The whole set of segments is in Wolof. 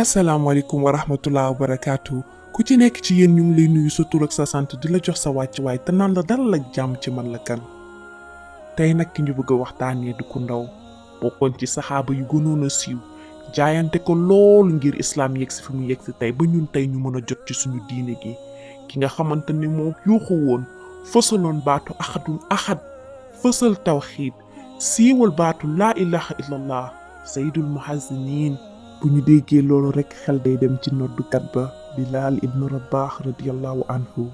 asalaamaaleykum wa rahmatullah wa barakaatu ku ci nekk ci yéen ñu ngi lay nuyu sa tur ak sa sant di la jox sa wàccuwaay te naan la dara la jàmm ci man la kan tey nag ki ñu bëgg a waxtaanee du ku ndaw bokkoon ci saxaaba yu gënoon a siiw jaayante ko loolu ngir islaam yegg si fi mu yegg si tey ba ñun tey ñu mën a jot ci suñu diine gi ki nga xamante ni moom yuuxu woon fësaloon baatu axadun axad fësal tawxiid siiwal baatu laa ilaha illallah sayyidul muhazzinin bu ñu déggee loolu rekk xel day dem ci noddukat ba Bilaal ibnu Rabaax radiyallahu anhu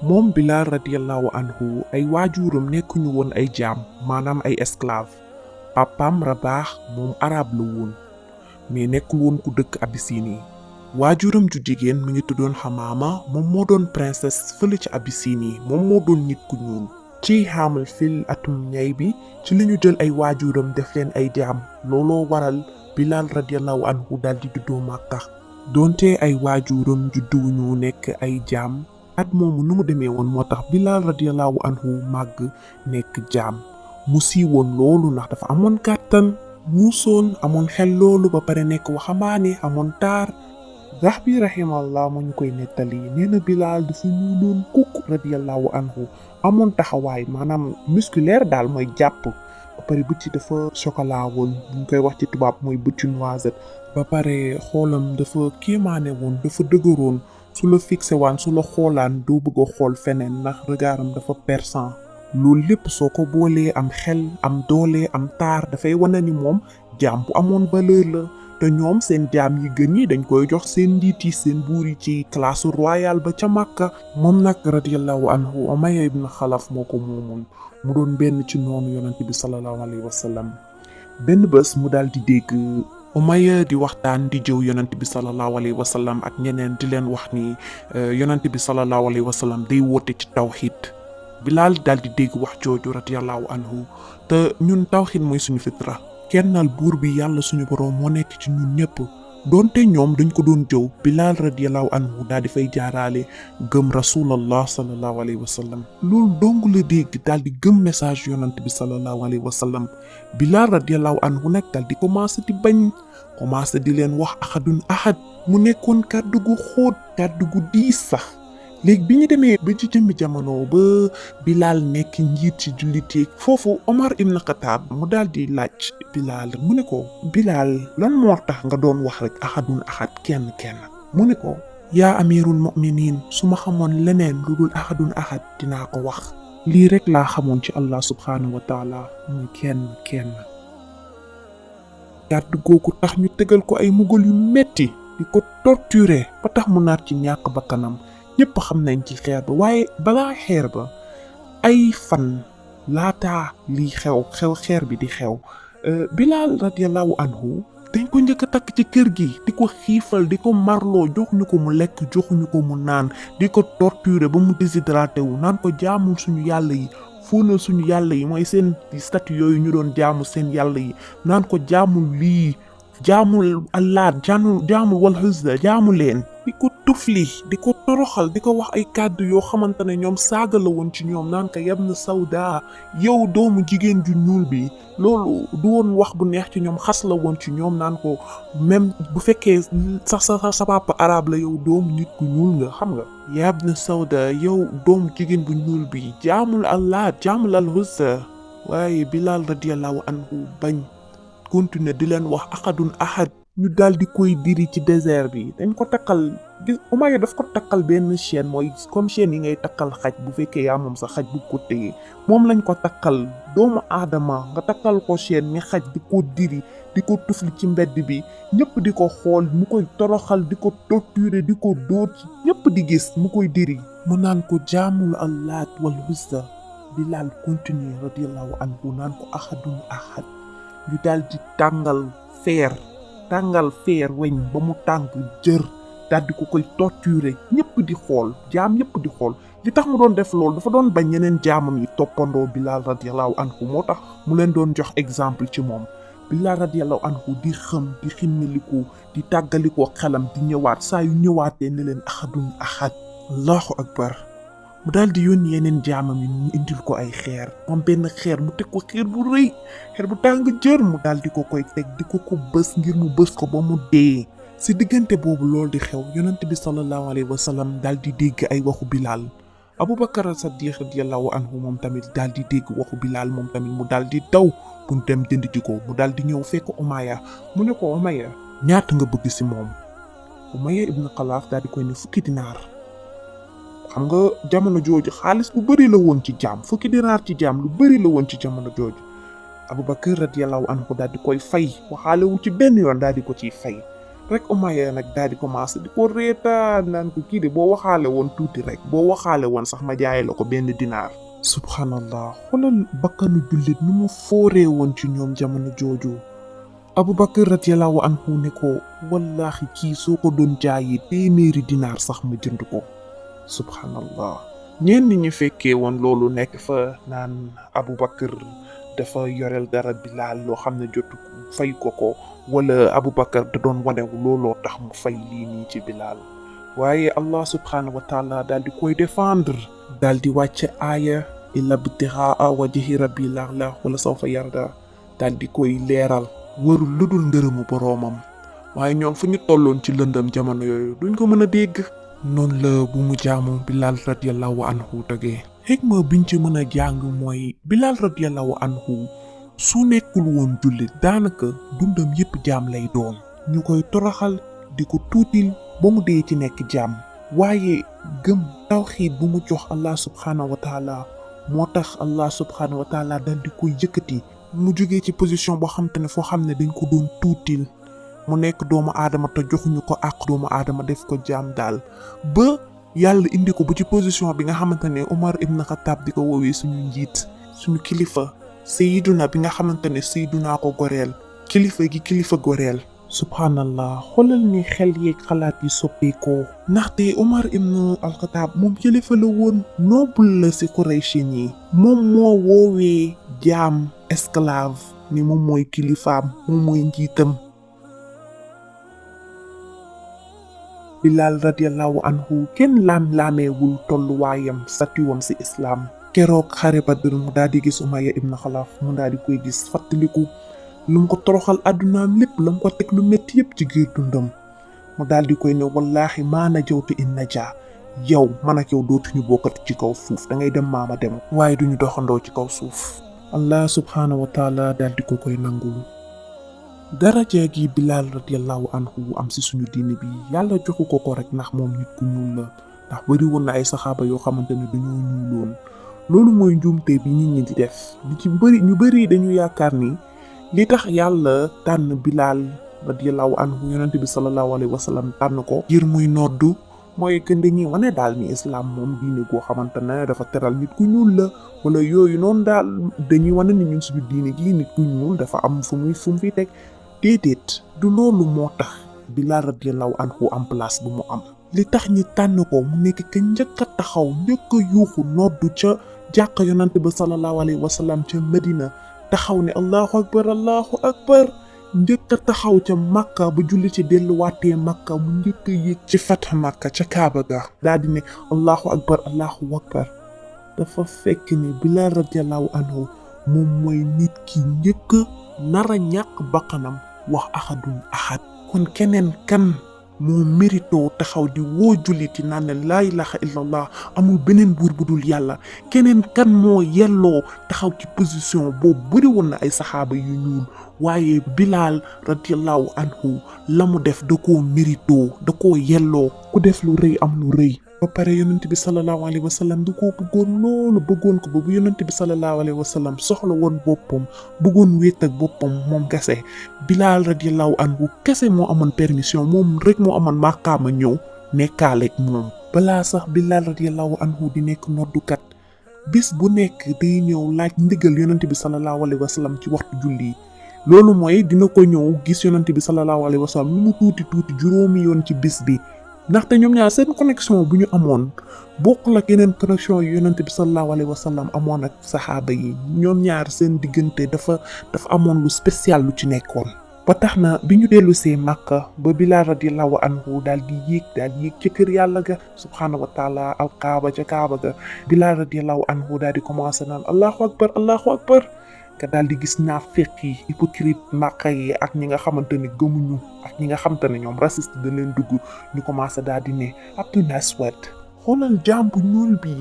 moom Bilaal radiyallahu anhu ay waajuram nekkuñu woon ay jaam maanaam ay esclave papaam Rabaax moom arab la woon mais nekkul woon ku dëkk Abisini waajuram ju jigéen mi ngi tuddoon Xamaama moom moo doon princesse fële ci Abisini moom moo doon nit ku ñuul ci xaamal fil atum ñay bi ci li ñu jël ay waajuram def leen ay jaam looloo waral Bilaal radiyallahu anhu daal di juddoo Màkka doonte ay waajuram judduwuñu nekk ay jaam at moomu nu mu demee woon moo tax Bilaal radiyallahu anhu màgg nekk jaam mu siiwoon loolu ndax dafa amoon kàttan muusoon amoon xel loolu ba pare nekk waxambaane amoon taar Zahabi rahimallah mu ñu koy nettali nee na Bilaal dafa ñuuloon kukk radiyallahu anhu amoon taxawaay maanaam musculaire daal mooy jàpp ba pare bët yi dafa chocolat woon bu ñu koy wax ci tubaab mooy bët yu noisette ba pare xoolam dafa kéemaane woon dafa dëgëroon su la fixé waan su la xoolaan doo bëgg a xool feneen ndax regardam dafa perçant loolu lépp soo ko boolee am xel am doole am taar dafay wane ni moom jaam bu amoon valeur la te ñoom seen jaam yi gën yi dañ koy jox seen njiit yi seen buur yi ci classe royale ba ca Makka moom nag radiyallahu anhu Umayya ibn Xalaf moo ko moomoon mu doon benn ci noonu yonent bi sallallahu alayhi wa sallam benn bés mu daal di dégg Umayya di waxtaan di jëw yonent bi sallallahu alayhi wa sallam ak ñeneen di leen wax ni yonent bi sallallahu alayhi wa sallam day woote ci tawxiid Bilaal daal di dégg wax jooju radiyallahu anhu te ñun tawxiid mooy suñu fitra kennal buur bi yàlla suñu boroom moo nekk ci ñun ñëpp doonte ñoom dañ ko doon jëw Bilaal radiyallahu anhu daal di fay jaaraale gëm rasulallah sallallahu alayhi wa sallam loolu dong la dégg daal di gëm message yonant bi sallallahu alayhi wa sallam Bilaal radiyallahu anhu nag daal di commencé di bañ commencé di leen wax axadun ahad mu nekkoon kàddu gu xóot kàddu gu diis sax léegi bi ñu demee ba ci jëmmi jamono ba Bilaal nekk njiit ci jullite foofu Omar ibn Khattab mu daal di laaj Bilaal mu ne ko Bilaal lan moo tax nga doon wax rek ahadun ahad kenn mu ne ko yaa amirul mu'minin su ma xamoon leneen lu dul ahadun ahad dinaa ko wax lii rek laa xamoon ci Allah subhanahu wa taala muy kenn kàddu googu tax ñu tegal ko ay mugal yu metti di ko torturer ba tax mu naat ci ñàkk bakkanam ñëpp xam nañ ci xeer ba waaye balaa xeer ba ay fan laataa lii xew xeer bi di xew Bilaal radiyallahu anhu dañ ko njëkk a takk ci kër gi di ko xiifal di ko marloo joxuñu ko mu lekk joxuñu ko mu naan di ko torturer ba mu déshydraté wu naan ko jaamul suñu yàlla yi fóonal suñu yàlla yi mooy seen statue yooyu ñu doon jaamu seen yàlla yi naan ko jaamul lii jaamul Allah jaamul wal Uzza jaamu leen di ko tufli di ko toroxal di ko wax ay kàddu yoo xamante ne ñoom saaga la woon ci ñoom naan ko yab na sawda yow doomu jigéen ju ñuul bi loolu du woon wax bu neex ci ñoom xas la woon ci ñoom naan ko même bu fekkee sa papa arabe la yow doomu nit ku ñuul nga xam nga yab na sawda yow doomu jigéen bu ñuul bi jaamul Allah jaamul al Uzza waaye Bilaal radiyallahu anhu bañ continuer di leen wax ahadun ahad ñu daal di koy diri ci désert bi dañ ko takkal gis Umayya daf ko takkal benn chaîne mooy comme chaîne yi ngay takkal xaj bu fekkee yaa moom sa xaj bu ko téye moom lañ ko takkal doomu aadama nga takkal ko chaîne ni xaj di ko diri di ko tufli ci mbedd bi ñëpp di ko xool mu koy toroxal di ko torturer di ko dóor ci ñëpp di gis mu koy diri mu naan ko jaamul Allaat wal Uzza Bilaal continuer radiyallahu anhu naan ko ahadun ahad ñu daal di tàngal feer weñ ba mu tàng jër daal di ko koy torturer ñëpp di xool jaam ñëpp di xool li tax mu doon def loolu dafa doon bañ ñeneen jaamam yi toppandoo Bilaal radiyallahu anhu moo tax mu leen doon jox exemple ci moom Bilaal radiyallahu anhu di xëm di ximmiliku di tàggalikoo xelam di ñëwaat saa yu ñëwaatee ne leen ahadun ahad allahu akbar mu daal di yónni yeneen jaamam yi ñu indil ko ay xeer moom benn xeer mu teg ko xeer bu rëy xeer bu tàng jër mu daal di ko koy teg di ko bës ngir mu bës ko ba mu dee si diggante boobu loolu di xew yonent bi sallallahu alayhi wa sallam daal di dégg ay waxu Bilal. Abubakar Saddiq radiyallahu anhu moom tamit daal di dégg waxu Bilal moom tamit mu daal di daw pour dem jënd ji ko mu daal di ñëw fekk Umayya mu ne ko Umayya ñaata nga bëgg si moom. Umayya ibn Xalaf daal di koy ne 10 dinaar. xam nga jamono jooju xaalis bu bëri la woon ci jaam 10 dinaar ci jaam lu bëri la woon ci jamono jooju. Abubakar radiyallahu anhu daal di koy fay waxaalewul ci benn yoon daal di ko ciy fay. rek Umayya nag daal di commencé di ko reetaan naan ko kii de boo waxaale woon tuuti rek boo waxaale woon sax ma jaay la ko benn dinaar. subhanallah xoolal bakkanu jullit nu mu fooree woon ci ñoom jamono jooju. Abubakar radiyallahu anhu ne ko wallahi kii soo ko doon jaayee 100 dinaar sax ma jënd ko. subhanallah ñenn ñi fekkee woon loolu nekk fa naan Abubakar dafa yoreel dara Bilal loo xam ne jotu fay ko wala Abubakar da doon wanewu looloo tax mu fay lii nii ci Bilal. waaye Allah subhanahu wa taala daal di koy défendre daal di wàcce aaya illa btigaa wajhi rabbil a'la wala sawfa yarda daal di koy leeral warul lu dul ngërëmu boroomam. waaye ñoom fu ñu tolloon ci lëndëm jamono yooyu duñ ko mën a dégg. noonu la bu mu jaamu Bilal radiyallahu anhu tegee. xikma biñ ci mën a jàng mooy Bilal radiyallahu anhu su nekkul woon jullit daanaka dundam yépp jaam lay doon ñu koy toroxal di ko tuutil ba mu dee ci nekk jaam. waaye gëm tawxiid bu mu jox Allah subhanahu wa taala moo tax Allah subhanahu wa taala dal di koy yëkkati mu jógee ci position boo xam te ne foo xam ne dañ ko doon tuutil mu nekk doomu aadama te joxuñu ko àq doomu aadama def ko jaam daal ba yàlla indi ko ba ci position bi nga xamante ne Omar ibn Khattab di ko woowee suñu njiit suñu kilifa Seydina bi nga xamante ne Seydina ko goreel kilifa gi kilifa goreel. subhanallah xoolal ni xel yeeg xalaat yi soppeekoo ndaxte Omar ibn al-Khattab moom kilifa la woon noble la ci Qurayshin yi moom moo woowee jaam esclave ni moom mooy kilifaam moom mooy njiitam. Bilal radiyallahu anhu kenn laam-laameewul tolluwaayam satiwam ci islam. keroog xare Badr mu daal di gis Umayya ibn Xalaf mu daal di koy gis fàttaliku lu mu ko toroxal addunaam lépp la mu ko teg lu métti yëpp ci giir dundam mu daal di koy ne wallahi maa najawtu in najaa yow man ak yow dootuñu bokkati ci kaw suuf da ngay dem maama dem waaye duñu doxandoo ci kaw suuf. Allah subhanahu wa taala daal di ko koy nangul. daraja gi Bilal radiyallahu anhu am ci suñu diine bi yàlla joxu ko rek ndax moom nit ku ñuul la ndax bari woon na ay saxaaba yoo xamante ne dañoo ñuuloon. loolu mooy njuumte bi nit ñi di def li ci ñu bari dañu yaakaar ni li tax yàlla tànn Bilal radiyallahu anhu yonent bi sallallahu alayhi wa sallam tànn ko ngir muy noddu mooy que dañuy wane daal ni islam moom diine goo xamante ne dafa teral nit ku ñuul la wala yooyu noonu daal dañuy wane ni ñun suñu diine gi nit ku ñuul dafa am fu mu fi teg. déedéet du loolu moo tax Bilal radiyallahu anhu am place bu mu am. li tax ñi tànn ko mu nekk ka njëkk a taxaw njëkk a yuuxu noddu ca jàkka yonent bi sallallahu alayhi wa sallam ca Medina taxaw ne allahu akbar njëkk a taxaw ca Makka ba julli ci delluwaatee Makka mu njëkk a yéeg ci Fathu Makka ca Kaaba ga daal di ne allahu akbar dafa fekk ne Bilal radiyallahu anhu moom mooy nit ki njëkk nara ñàkk bakkanam wax ahadun ahad. kon keneen kan moo mérito taxaw di woo julliti naan ne laa ilaha illallah amul beneen buur bu dul yàlla. keneen kan moo yelloo taxaw ci position boobu bëri woon na ay saxaaba yu ñuul waaye Bilal radiyallahu anhu la mu def da koo mérito da koo yelloo. ku def lu rëy am lu rëy. ba pare yonent bi sallallahu alayhi wa sallam du ko bëggoon loolu bëggoon ko ba bu yonent bi sallallahu alayhi wa sallam soxla woon boppam bëggoon wéet ak boppam moom kese Bilal radiyallahu anhu kese moo amoon permission moom rek moo amoon maqaama ñëw nekkaaleeg moom. balaa sax Bilal radiyallahu anhu di nekk noddukat bis bu nekk day ñëw laaj ndigal yonent bi sallallahu alayhi wa sallam ci waxtu julli loolu mooy dina ko ñëw gis yonent bi sallallahu alayhi wa sallam lu mu tuuti juróomi yoon ci bis bi. ndaxte ñoom ñaar seen connexion bu ñu amoon bokkul ak yeneen connexion yu yonent bi sallallahu alayhi wa sallam amoon ak saxaaba yi ñoom ñaar seen diggante dafa amoon lu spécial lu ci nekkoon. ba tax na bi ñu dellu see Makka ba Bilal radiyallahu anhu daal di yéeg ca kër yàlla ga subhaanahu wa taala ca Kaaba ga Bilal radiyallahu anhu daal di commencé naan allahu akbar nga daal di gis naafeq yi hypocrite Makka yi ak ñi nga xamante ne gëmuñu ak ñi nga xamante ne ñoom raciste da leen dugg ñu commencé daal di ne Abdul Aswad xoolal jaam bu ñuul bi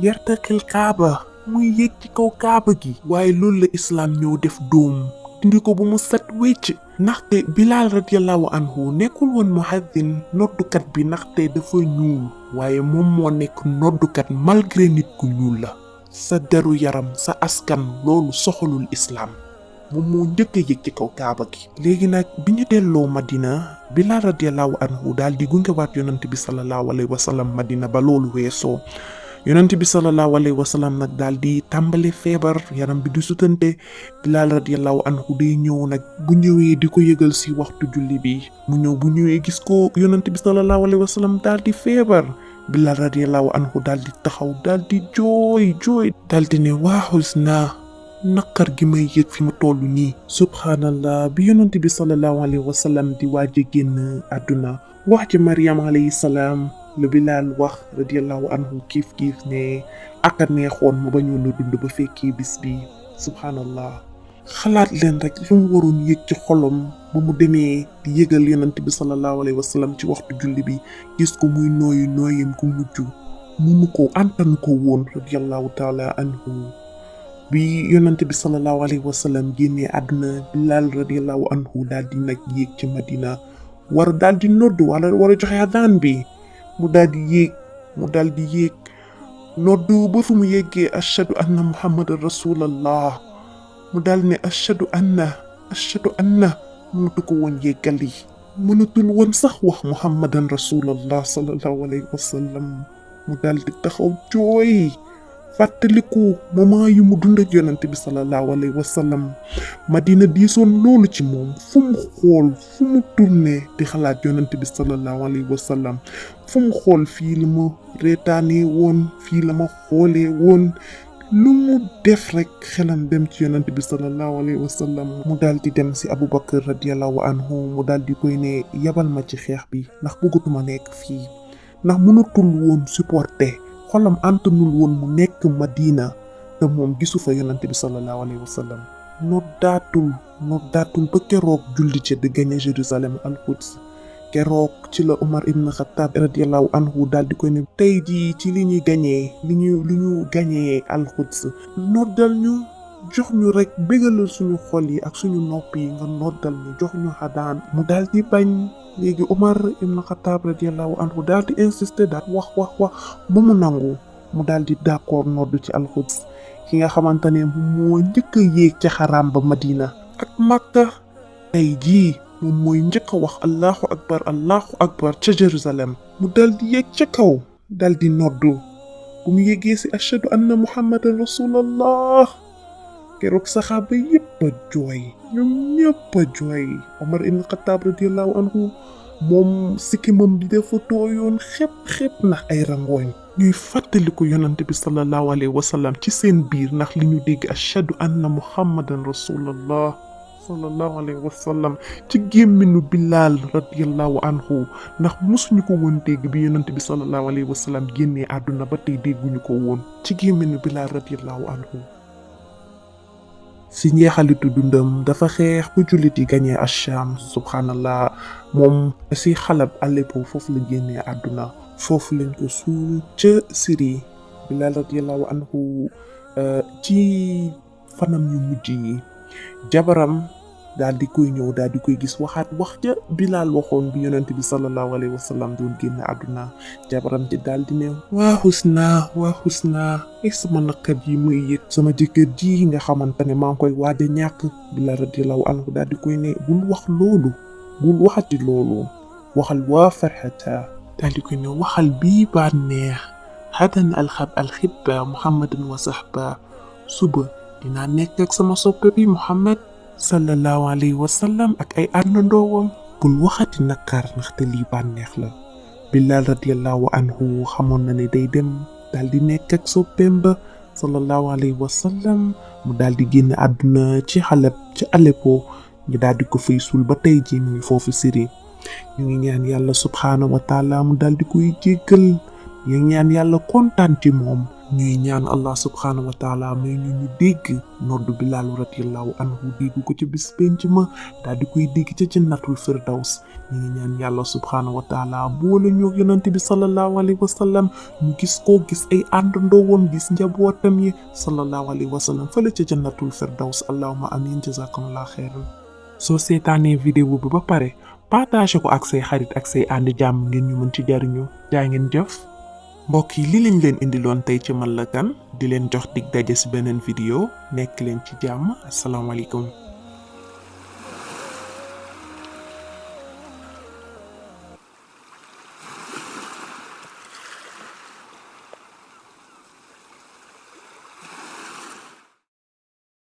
yartaxil kaaba muy yéeg ci kaw kaaba gi waaye loolu la islaam ñëw def dóom dindi ko bu mu set wecc ndaxte Bilal radiyallahu anhu nekkul woon muhaddin noddukat bi ndaxte dafa ñuul waaye moom moo nekk noddukat malgré nit ku ñuul la sa deru yaram sa askan loolu soxalul islaam moom moo njëkk a yëg ci kaw kaaba gi léegi nag bi ñu delloo Madina Bilal radiyallahu anhu daal di gungewaat yonent bi sallallahu alayhi wa sallam Madina ba loolu weesoo yonent bi sallallahu alayhi wa sallam nag daal di tàmbali feebar yaram bi di sutante Bilal radiyallahu anhu day ñëw nag bu ñëwee di ko yëgal si waxtu julli bi mu ñëw bu ñëwee gis ko yonent bi sallallahu alayhi wa sallam daal di feebar Bilal radiyallahu anhu daal di taxaw daal di jooy daal di ne waaxus naa naqar gi may yëg fi mu toll nii subhaanallah bi yonent bi sallallahu alayhi wa sallam di waaj a génn àdduna wax ci Maryam alayhi salaam lu Bilal wax radiyallahu anhu kiif ne aka neexoon mu bañoon a dund ba fekkee bis bi subhaanallah xalaat leen rek lu mu waroon yëg ci xolom ba mu demee di yëgal yonent bi sallallahu alayhi wa sallam ci waxtu julli bi gis ko muy nooyam ku mujj munu ko antanu ko woon radiyallahu taala anhu bi yonent bi sallallahu alayhi wa sallam génnee àdduna Bilal radiyallahu anhu daal di nag yéeg ci Madina war daal di nodd wala war a joxe adaan bi mu daal di yéeg noddu ba fu mu yeggee ashhadu anna muhammadan rasulallah mu daal ne ashhadu anna mënatu ko woon yeggali mënatul woon sax wax muhammadan rasulallah sallallahu alayhi wa sallam mu daal di taxaw jooy fàttaliku moment yu mu dund ak yonent bi sallallahu alayhi wa sallam Madina diisoon loolu ci moom fu mu xool fu mu tourné di xalaat yonent bi sallallahu alayhi wa sallam fu mu xool fii la ma reetaanee woon fii la ma xoolee woon lu mu def rek xelam dem ci yonent bi sallallahu alayhi wa sallam mu daal di dem si Abubakar radiyallahu anhu mu daal di koy ne yabal ma ci xeex bi ndax bëggatuma nekk fii ndax mënatul woon supporter xolam antanul woon mu nekk Madina te moom gisu fa yonent bi sallallahu alayhi wa sallam noddaatul ba keroog julli ci di gagné Jérusalem al-Quds keroog ci la Omar ibn Khattab radiyallahu anhu daal di koy ne tey jii ci li ñu gagné al-Quds noddal ñu jox ñu rek bégalal suñu xol yi ak suñu nopp yi nga noddal ñu jox ñu xadaan mu daal di bañ léegi Omar ibn Khattab radiyallahu anhu daal di insister daal wax ba mu nangu mu daal di d'accord nodd ci al-Quds ki nga xamante ne moo njëkk a yéeg ca xaraam ba Madina ak Makka tey jii moom mooy njëkk a wax allahu akbar ca Jérusalem mu daal di yéeg ca kaw daal di noddu bu mu yéegee si ashhadu anna muhammadan rasulallah keroog saxaaba yëpp a jooy ñoom ñëpp a jooy Omar ibn Khattab radiyallahu anhu moom sikkimam di dafa tooyoon xepp ndax ay rangooñ ñuy fàttaliku yonent bi sallallahu alayhi wa sallam ci seen biir ndax li ñu dégg ashhadu anna muhammadan rasulallah sallallahu alayhi wa sallam ci gémminu Bilal radiyallahu anhu ndax mosuñu ko woon dégg bi yonent bi sallallahu alayhi wa sallam génnee àdduna ba tey dégguñu ko woon ci gémminu Bilal radiyallahu anhu si njeexalitu dundam dafa xeex bu jullit yi gañee Asham subhanallah moom si Xalab Aleppo foofu la génnee àdduna foofu lañ ko suul ca Syrie Bilal radiyallahu anhu ci fanam yu mujj yi jabaram daal di koy ñëw daal di koy gis wax ja Bilal waxoon bi yonent bi sallallahu alayhi wa sallam doon génn àdduna jabaram ji daal di ne waa Husna ay sama naqar yi muy yëg sama jëkkër ji nga xamante ne maa ngi koy waaj a ñàkk Bilal radiyallahu anhu daal di koy ne bul waxati loolu waxal waa farxata daal di koy ne waxal bii bànneex hadan alxibba muhammadan wa sahba suba dinaa nekk ak sama soppe bi Muhammad sallallahu alayhi wa sallam ak ay àndandoowam bul waxati naqar ndaxte lii bànneex la Bilal radiyallahu anhu xamoon na ne day dem daal di nekk ak soppeem ba sallallahu alayhi wa sallam mu daal di génn àdduna ci Halab ci Aleppo ñu daal di ko fay suul ba tey jii mu ngi foofu Syrie ñu ngi ñaan yàlla subhaanahu wa taala mu daal di koy jéggal ñu ngi ñaan yàlla kontaan ci moom ñuy ñaan Allah subhanahu wa taala may ñu dégg noddu Bilaal radiyallahu anhu dégg ko ci bis penc ma daal di koy dégg ca jannatul firdaws. ñu ngi ñaan yàlla subhanahu wa taala boole ñu yonent bi sallallahu alayhi wa sallam ñu gis ay àndandoo woon gis njabootam yi sallallahu alayhi wa sallam fële ca jannatul firdaws. allahumma amin jazakumullah xeyran. soo seetaanee vidéo bi ba pare partage ko ak say xarit ak say ànd jàmm ngeen ñu mën ci jariñu. jaa ngeen jëf. mbokk yi li lañ leen indiloon tey ci Man la Kane di leen jox dig daje ci beneen vidéo nekk leen ci jàmm asalaamaaleykum.